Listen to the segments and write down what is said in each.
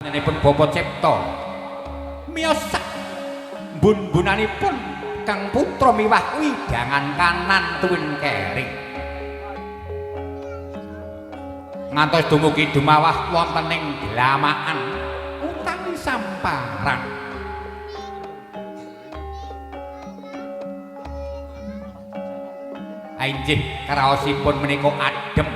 Panjenenganipun Bapak Cipta miyos sak bun-bunanipun Kang Putra miwah widangan kanan tuwin keri. Ngantos dumugi dumawah wonten ing dlamakan utawi samparan. Inggih kraosipun menika adem.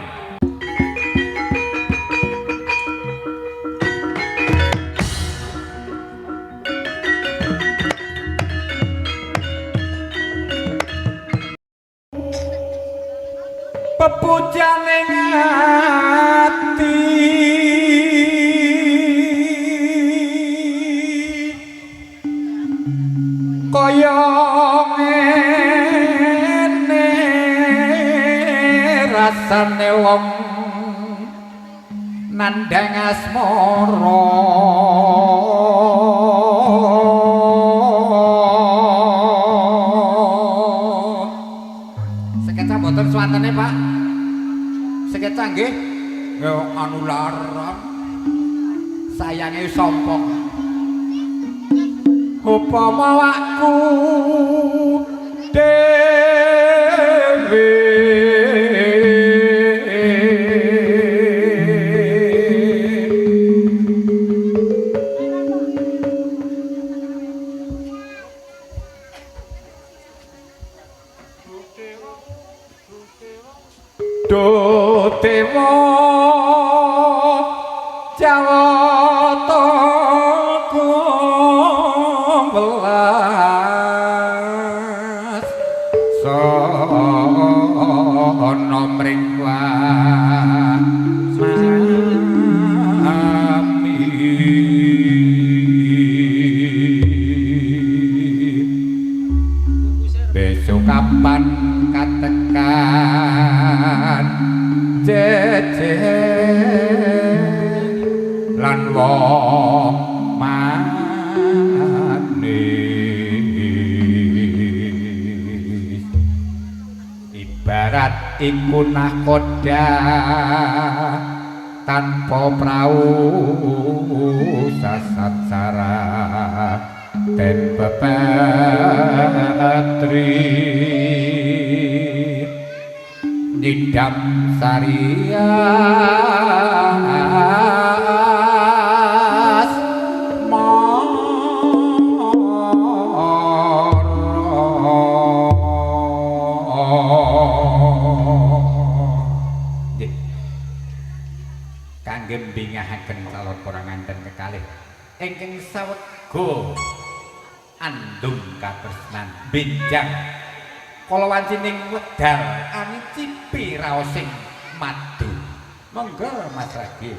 Pepujane ati kaya ngene rasane wong nandhang asmara. Sekeca mboten swantene, Pak. Sekeca nggih. Ya anu laran. Sayange sompong. Upama awakku dhewe Do dewa Jawata welas sono mring mami besok kapan katekan jejer lan wong manis ibarat iku nahkoda tanpa prau sasat sara den pepetri nyidam sarias mara. Nggih. Kangge mbingahaken calon para nganten kekalih ingkang sawega andum katresnan benjang kala wancining wedal anicipi raosing madu. Monggo Mas Ragi.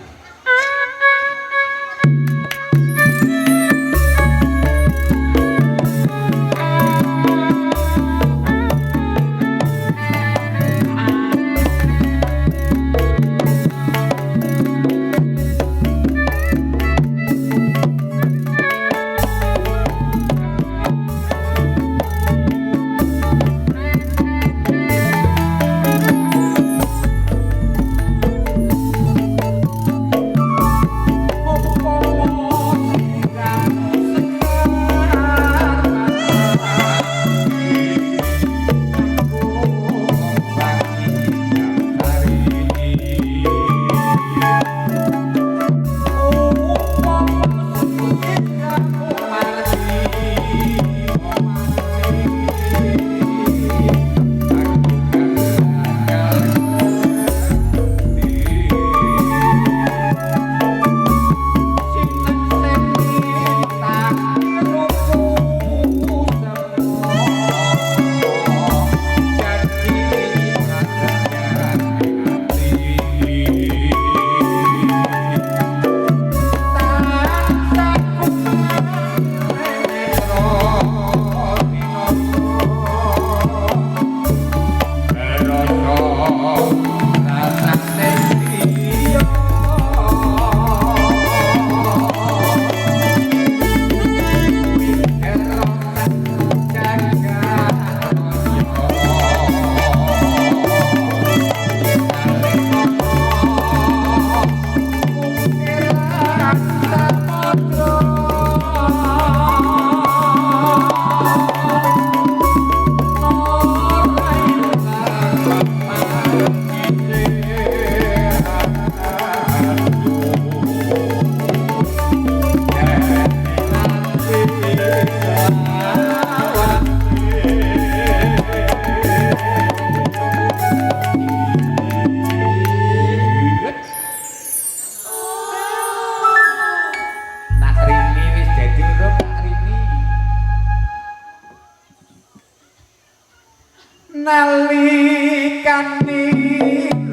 Nalikane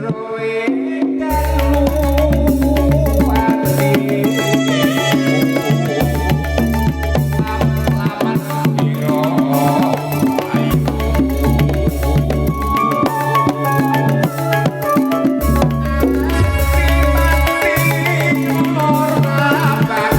roe dalu ati laman sira ayu ora bakal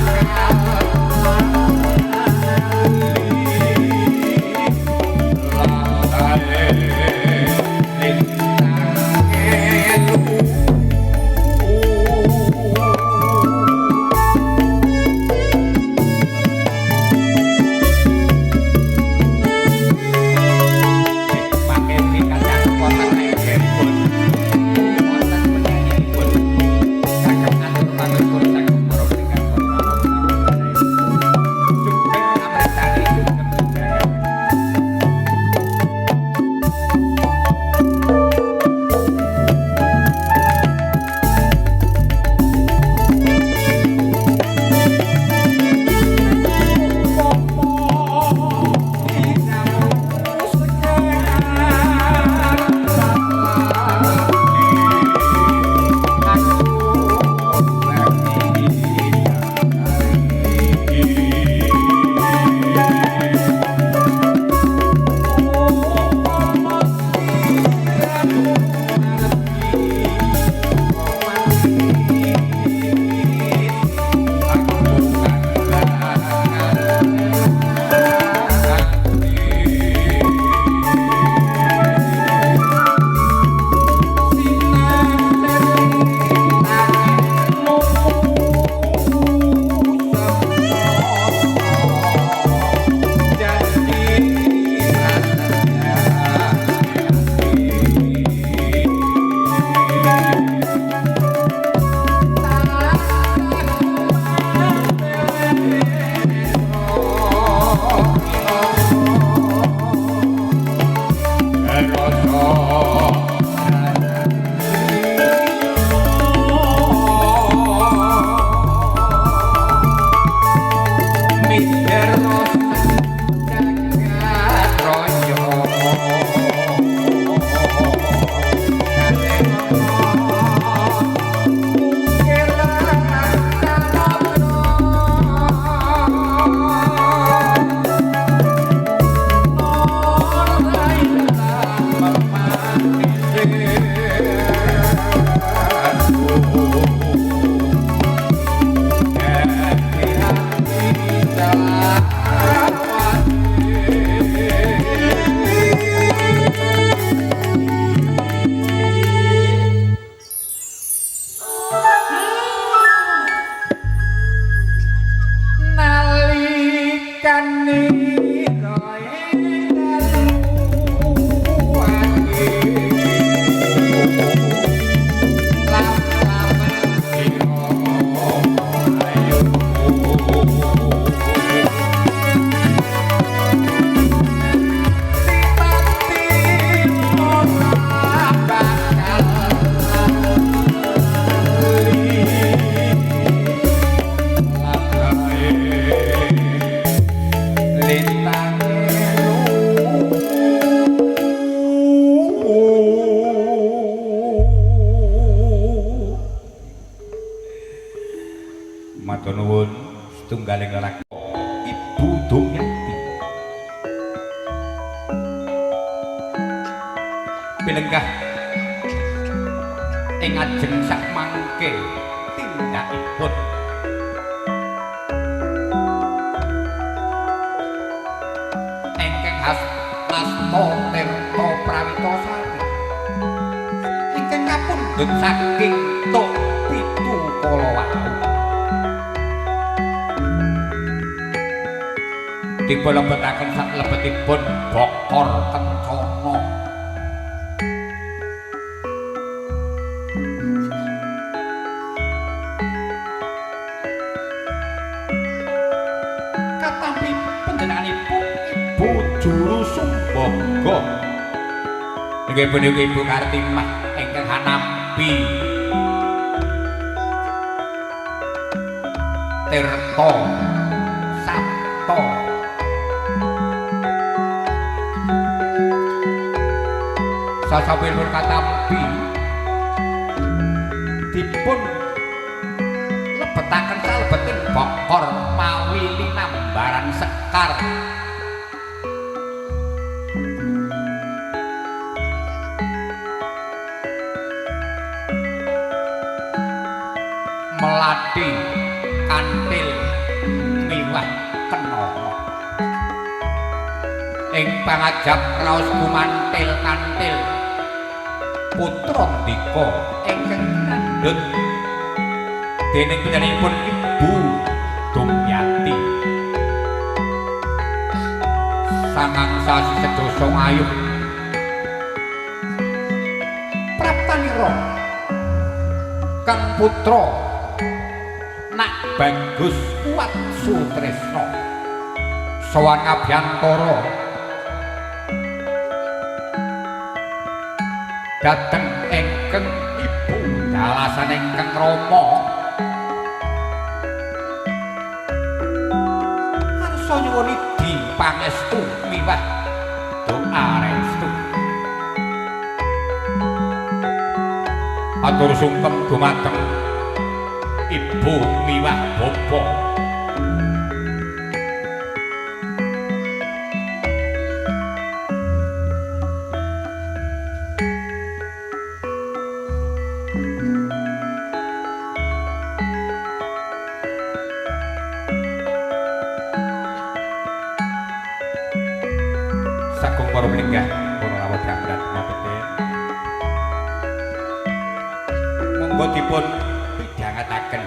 Matur nuwun setunggaling lelaki Ibu Dumyati. Pilenggah ing ajeng sak mangke tindakipun ingkang hasta tirta Prawitasari ingkang kapundhut saking Tuk Pitu kala wau. Dipun lebetaken saklebetipun Bokor Kencana. Katampi panjenenganipun Ibu Juru Sumbaga. Inggih punika Ibu Kartimah ingkang hanampi tirta sapta. Sasampunipun katampi dipun lebetaken salebeting bokor mawi linambaran sekar. Melati kantil miwah kenanga ing pangajap raos gumantil kantil putra ndika ingkang ngandhut dening panjenenganipun Ibu Dumyati sangang sasi sedasa ngayuh praptanira kang putra Nak Bagus Kuat Sutresno sowan ngabiyantara dhateng ingkang ibu dalasan ingkang rama arsa nyuwun idi pangestu miwah doa restu. Atur sungkem dumateng ibu miwah bapa. Sagung para penenggah para rawuh jambran dinapeten. Monggo dipun pidhangetaken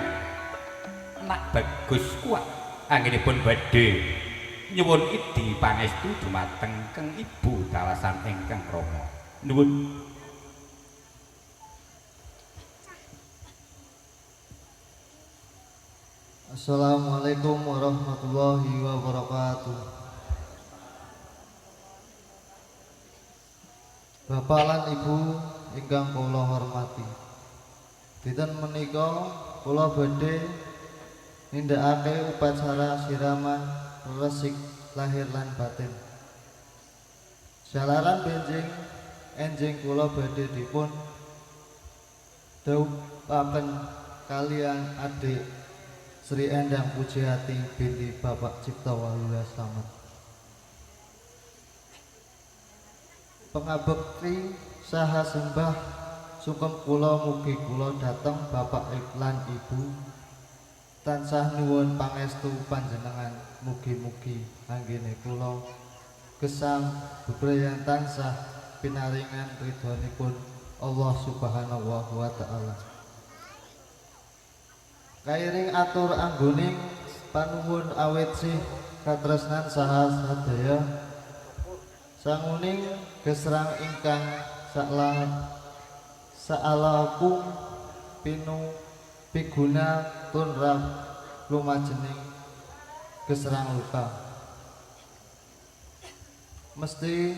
Nak Bagus Kuat anggenipun badhe nyuwun idi pangestu dumateng keng ibu dalasan ingkang rama. Nuwun. Assalamualaikum warahmatullahi wabarakatuh. Bapak lan Ibu ingkang kula hormati. Dinten menika kula badhe nindakake upacara siraman resik lahir lan batin. Jalaran benjing enjing kula badhe dipun dhawuhaken kalian adik Sri Endang Pujiati binti Bapak Cipta Waluya Slamet. Pengabekti saha sembah sungkem kula mugi kula dhateng Bapak lan Ibu tansah nyuwun pangestu panjenengan mugi-mugi anggene kula gesang bebrayan tansah pinaringan ridhonipun Allah Subhanahu wa taala. Kairing atur anggoning panuwun awit sih katresnan saha sadaya sanguning gesrang ingkang saalaku pinu piguna tunrap lumajening gesrang luka. Mesti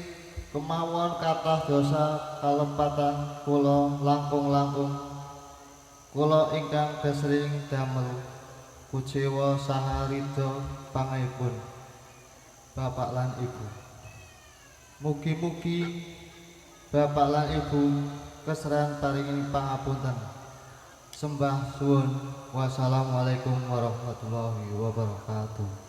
kemawon kathah dosa kalepatan kula langkung-langkung kula ingkang gesring damel kuciwa saha ridho pangaipun Bapak lan Ibu. Mugi-mugi Bapak lan Ibu kesran paringi pangapunten. Sembah suwun. Wassalamualaikum warahmatullahi wabarakatuh.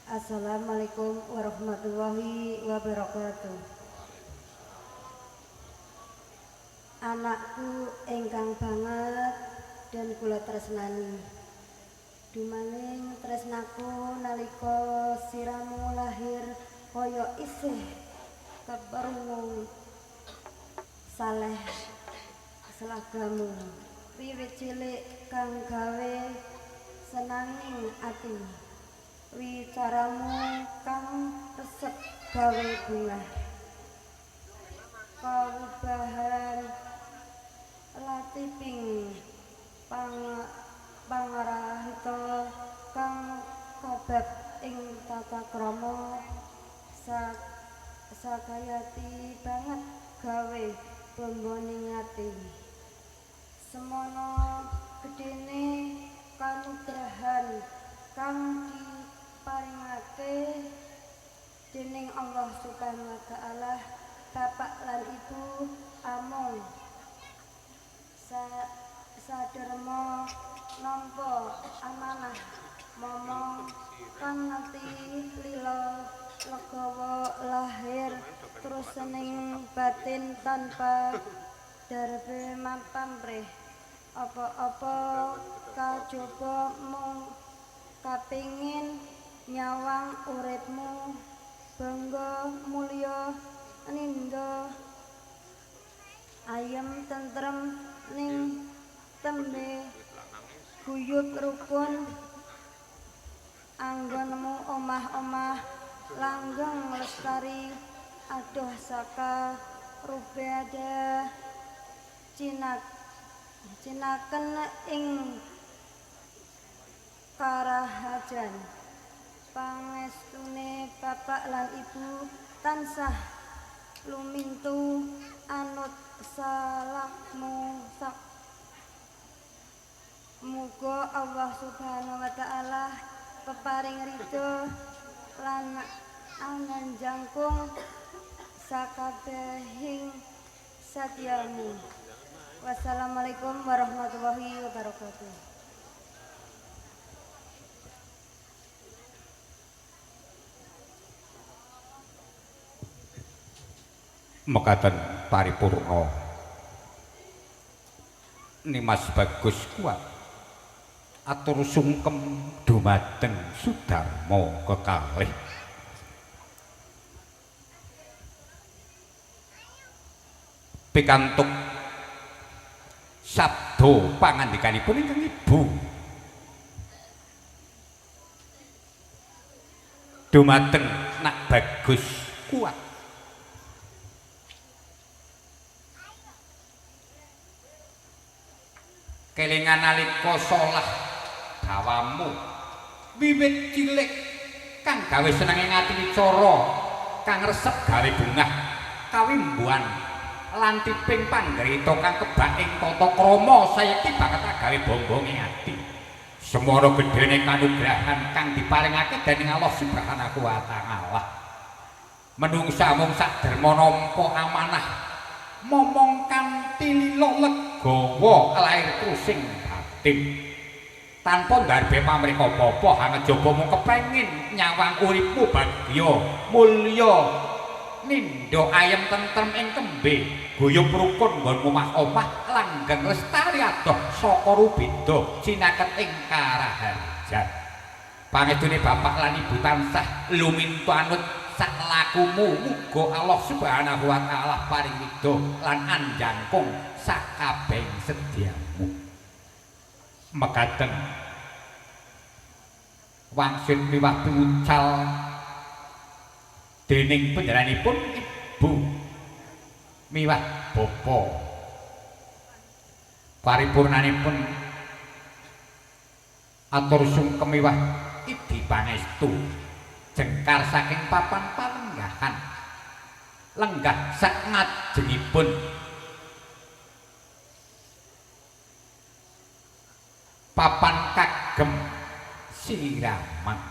Assalamualaikum warahmatullahi wabarakatuh. Anakku ingkang banget dan kula tresnani. Dumaning tresnaku nalika siramu lahir kaya isih keperungu saleh selagamu. Wiwit cilik kang gawe senanging ati. Wicaramu kang resep gawe bungah. Kaubahan latiping pangrahita kang kabab ing tata krama sakayati banget gawe bomboning ati. Semono gedene kanugrahan kang diparingake dening Allah Subhanahu wa taala bapak lan ibu amung saderma nampa amanah momong kang nganti lila legawa lahir terus ning batin tanpa darbe pamrih apa-apa kajaba mung kapingin nyawang uripmu bangga mulya nindha ayem tentrem ning tembe guyub rukun anggonmu omah-omah langgeng lestari adoh saka rubeda cinaken ing karahajan. Pangestune bapak lan ibu tansah lumintu anut salahmu sak. Muga Allah Subhanahu wa taala peparing ridho lan anjangkung sakabehing satyamu. Wassalamualaikum warahmatullahi wabarakatuh. Mekaten paripurna Nimas Bagus Kuat atur sungkem dumateng Sudarma kekalih. Pikantuk sabda pangandikanipun ingkang ibu dumateng Nak Bagus Kuat. Kelingan nalika solah dawamu wiwit cilik kang gawe senenge ati wicara kang resep gawe bungah kawimbuhan lan tiping panggrita kang kebak ing tata krama saiki banget gawe bombonge ati. Semono gedene kanugrahan kang diparingake dening Allah Subhanahu wa taala. Menungsa mung sak derma nampa amanah momong kanthi lila legawa lair trusing batin tanpa ndarbe pamrih apa-apa hangejaba mung kepengin nyawang uripmu bagya mulya nindha ayem tentrem ing tembe guyub rukun nggon omah-omah langgeng lestari adoh saka rubeda cinaket ing karaharjan. Pangestune bapak lan ibu tansah lumintu anut sak lakumu muga Allah Subhanahu wa taala paring ridho lan anjangkung sakabehing sedyamu. Mekaten wangsit miwah piwucal dening panjenenganipun ibu miwah bapa. Paripurnanipun atur sungkem miwah idi pangestu jengkar saking papan palenggahan lenggah sak ngajengipun papan kagem siraman.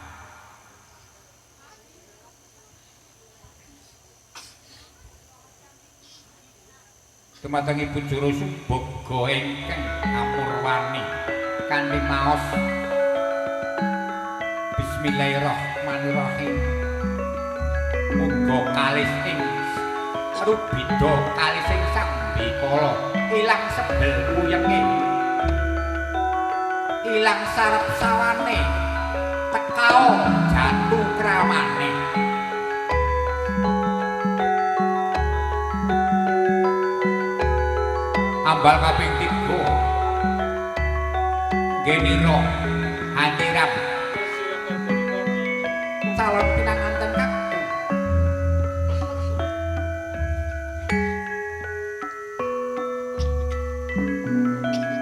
Dumateng Ibu Juru Sumbaga ingkang amurwani kanthi maos Bismillahirrahmanirrahim. Muga kalis ing rubida kalis ing sambikala ilang sebel puyenge ilang sarep sawane tekao jatuh kramane. Ambal kaping 3 genira hanyiram calon pinanganten kakung.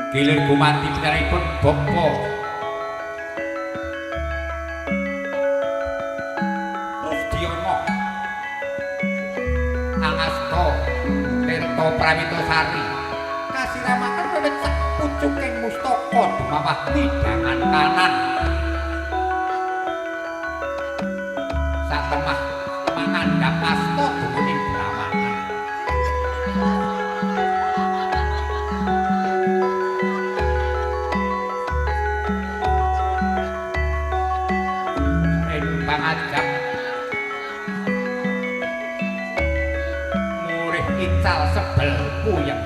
Gilir gumanti pinanipun bapa Rusdiono angasta Tirta Tirta Prawitasari kasiramaken wiwit sak pucuking mustaka dumawah midangan kanan satemah mangandhap asta dumugi Brahmanan. Ing pangajap murih ical sebel puyeng.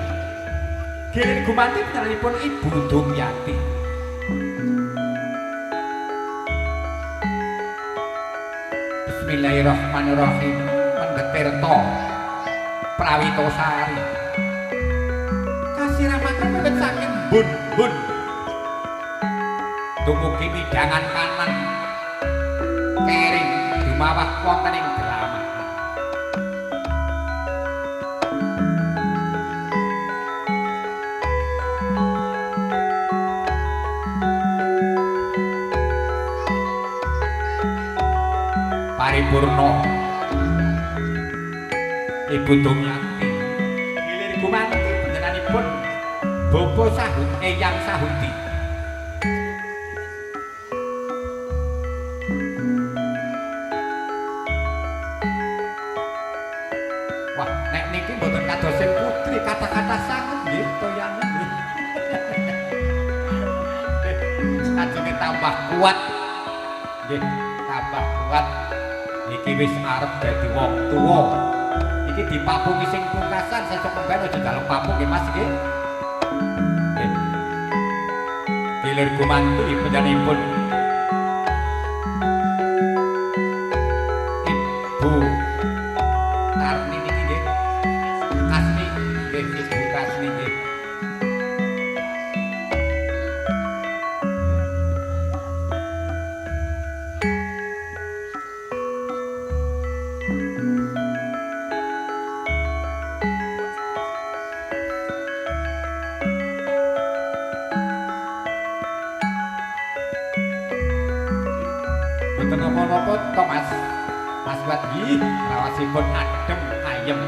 Gilir gumanti panjenenganipun Ibu Dumyati. Bismillahirrahmanirrahim. Mendhet Tirta Prawitasari kasiramaken wiwit saking bun-bun dumugi midangan kanan kering dumawah wonten ing drama. Paripurna Ibu Dumyati gilir gumanti panjenenganipun Bapak Sahut Eyang Sahuti. Wah, nek niki mboten kados sing putri kata-kata sanget nggih toyane nggih. Ajenge tambah kuat. Nggih, tambah kuat. Iki wis arep dadi wong tuwa. Iki dipapungi sing pungkasan sesuk kemben aja dalem papung nggih Mas nggih. Nggih. Gilir gumanti panjenenganipun Ibu Tarni niki nggih. Kasni nggih, Ibu Kasni nggih. Mboten napa-napa to Mas. Mas Wat nggih, rawasipun adem ayem.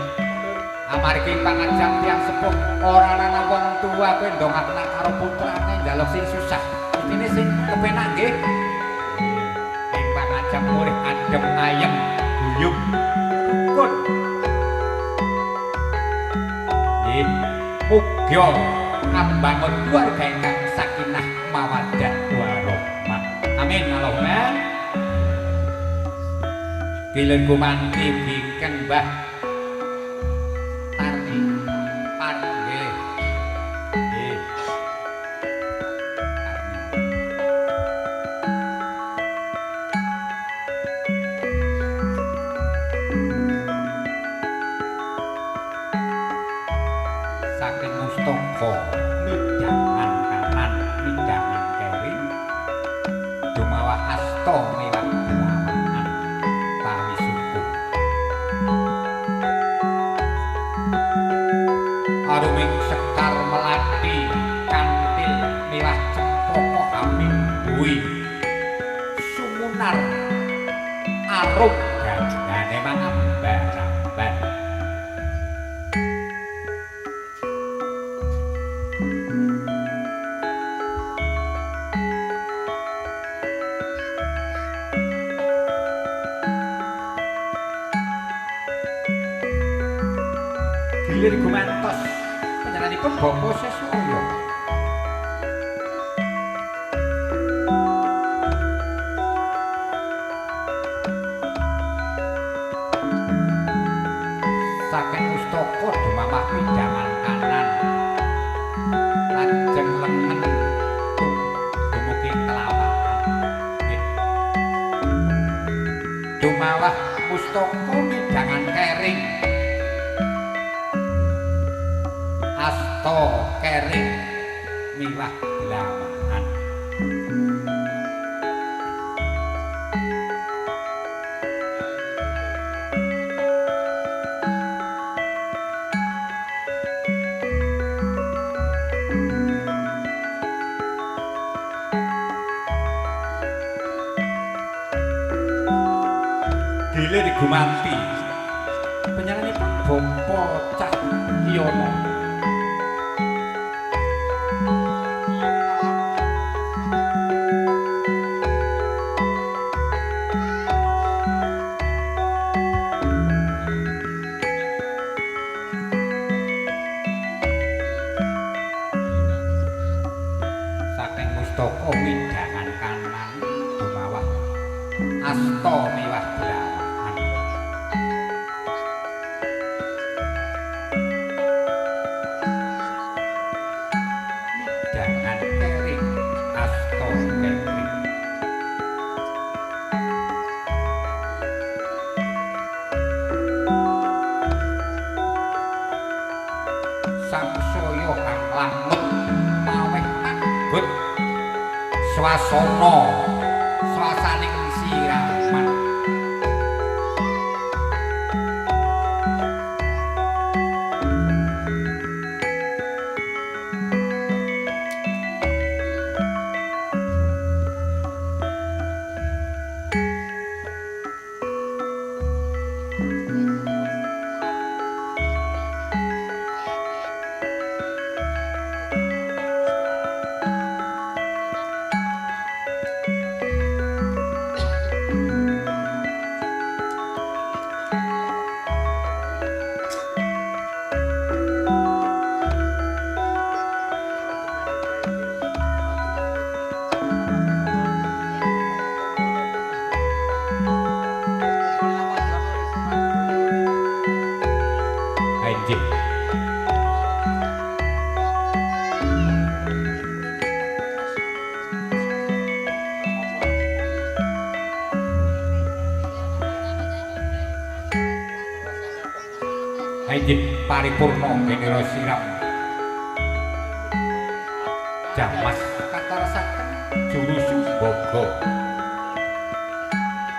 Amargi pangajap tiyang sepuh ora ana wong tuwa kowe ndongakna karo putrane njaluk sing susah. Intine sing kepenak nggih. Ing pangajap murih adem ayem, guyub rukun. Nggih, muga ambangun keluarga ingkang sakinah mawaddah warahmah. Amin Allahumma. Gilir gumanti bingkeng Mbah Tarni Pan nggih. Nggih. Tarni. Saking mustaka midangan kanan midangan keri dumawah asta miwah dramahan tawi suku aruming sekar melati kantil miwah cempaka hamimbui sumunar arum gandane mangambar-ambar. Gilir gumantos panjenenganipun Bapak Siswaya. Saking mustaka dumamah midangan kanan lajeng lengen dumugi telapakan. Nggih. Dumawah mustaka midangan kering asta kering miwah dramahan. Gilir gumanti panjenenganipun Bapak Cah Yono. Saking mustaka widangan kanan dumawah asta miwah delawan. Widangan keri asta keri. Samsaya kang langut maweh manggut swasana swasaning siraman. Inggih. Inggih paripurna genera siram. Jamas katarasaken juru sumbaga.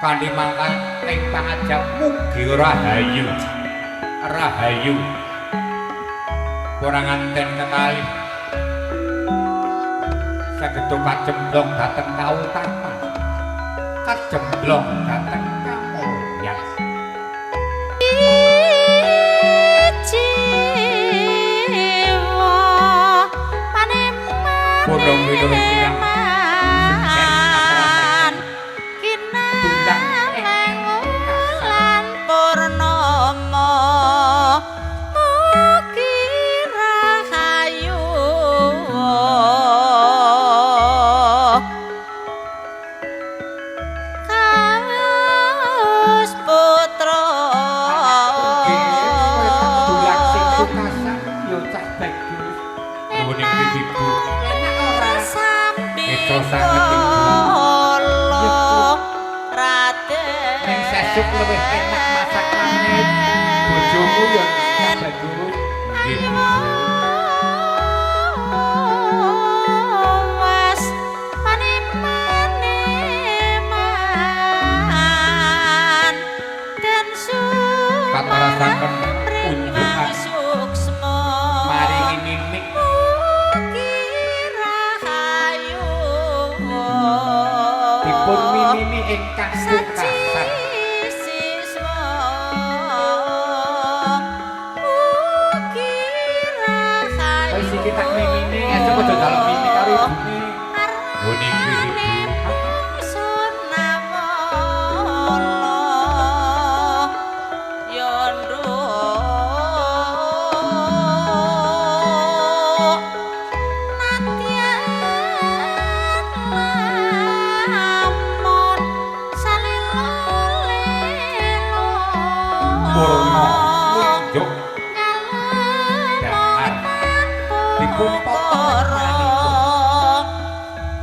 Kanthi mangkat ing pangajap mugi rahayu. Rahayu. Ora nganten kekalih saged kacemplung dhateng kautaman, kacemplung dhateng kamulyan. Purna miturut siram sukses atarasaken tulang Purnama mugi rahayu kaus putra tulang sing pungkasan ya cah bagus. Nuwun ing Ibu. Enak ora? Eco sanget Ibu. Raden Ning sesuk luwih enak masakane bojomu ya cah bagus. Nggih Ibu. Was paneman-eman den Katarasaken sumring unjukan suksma maringi mimik mugi rahayu dipun mimimi ingkang saji pungkasan. siswa mugi rahayu Wis iki tak mimine esuk aja dalem mimi karo ibune. Nuwun ing Ibu. Purna nunjuk dahar dipun potong rekmanipun.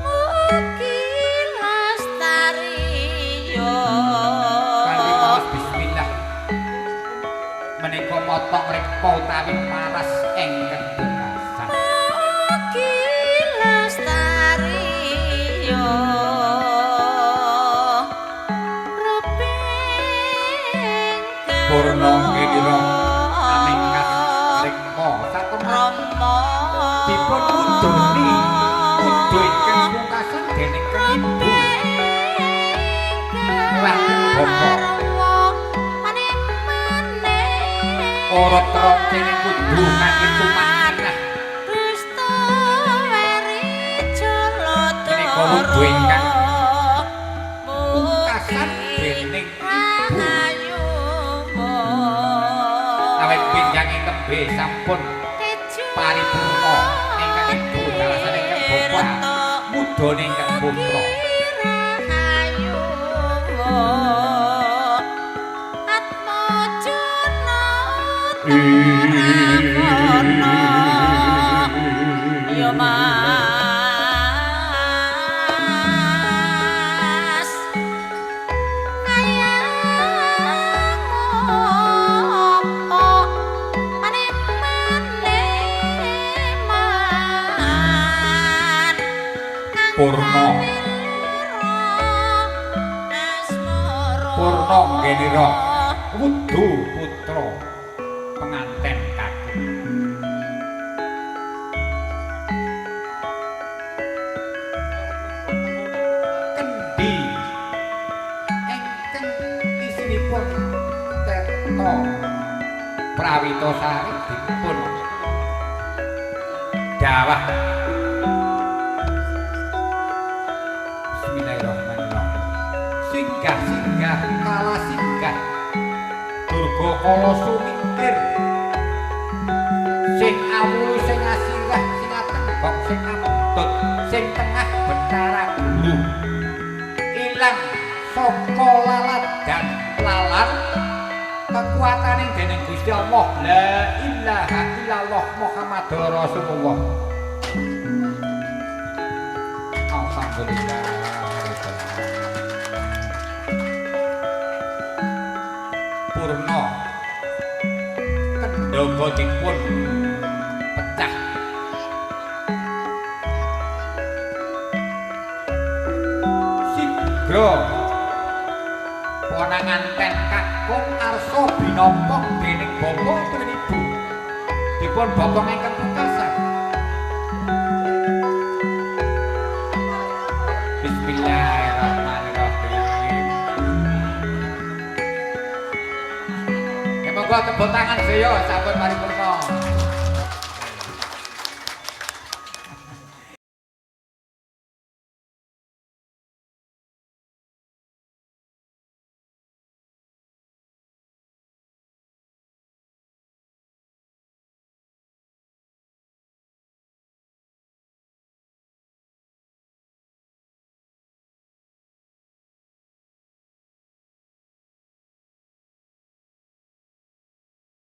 Mugi lestariyo. Kanthi maos bismillah menika motong rekma utawi paras ingkang pungkasan. Mugi lestariyo. Ruping Purna ngenira amingkas rekma satemah Rama dipun mudhuni mudha ingkang pungkasan dening kang ibu lan bapak. Miturut roncene kudu kanthi tumakninah. Dusta weri jaladara. Menika wudu ingkang pungkasan dening ibu. Awit benjang ing tembe sampun paripurna ingkang ibu dalasan ingkang bapak mudhane ingkang putra. Yo Mas, kaya ngopo maneman Purna Purna nggenira wudu putra penganten kakung. Kendhi ingkang isinipun Tirta Prawitasari dipun dawah. Bismillahirrahmanirrahim. Singgah-singgah kala singgah Durga kala sumingkir sing awulu sing asirah sing atenggok sing abutut sing tengah Betara Guru ilang saka laladan lalar kekuatane dening Gusti Allah la ilaha illallah Muhammadur Rasulullah. Alhamdulillah. Purna kendhaga dipun pecah. Sigra ponanganten kakung arsa binapa dening bapa tuwin ibu dipun bopong ingkang pungkasan. Bismillahirrahmanirrahim. Monggo tepuk tangan sedaya sampun